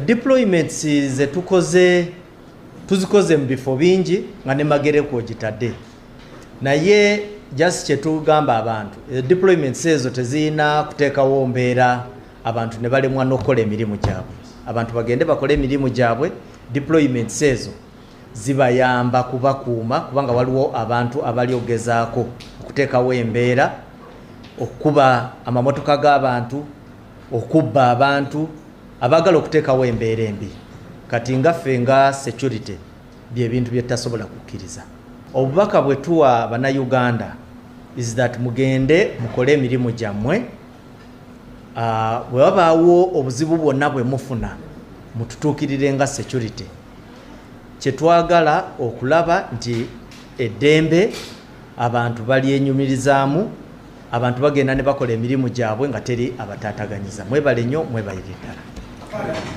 Deployments zetukoze, tuzikoze mu bifo bingi nga ne Magere kwogitadde, naye just kyetugamba abantu, deployments ezo tezirina kuteekawo mbeera abantu ne balemwa n'okukola emirimu gyabwe. Abantu bagende bakole emirimu gyabwe. Deployments ezo zibayamba kubakuuma, kubanga waliwo abantu abali ogezaako okuteekawo embeera, okukuba amamotoka g'abantu, okubba abantu, abaagala okuteekawo embeera embi. Kati nga ffe nga security, byebintu bye tutasobola kukkiriza. Obubaka bwe tuwa Bannayuganda is that mugende mukole emirimu gyammwe. Bwe wabaawo obuzibu bwonna bwe mufuna, mututuukirire nga security. Kyetwagala okulaba nti eddembe abantu balyenyumirizaamu, abantu bagenda ne bakola emirimu gyabwe nga teri abataataganyiza. Mwebale nnyo, mwebalire ddala.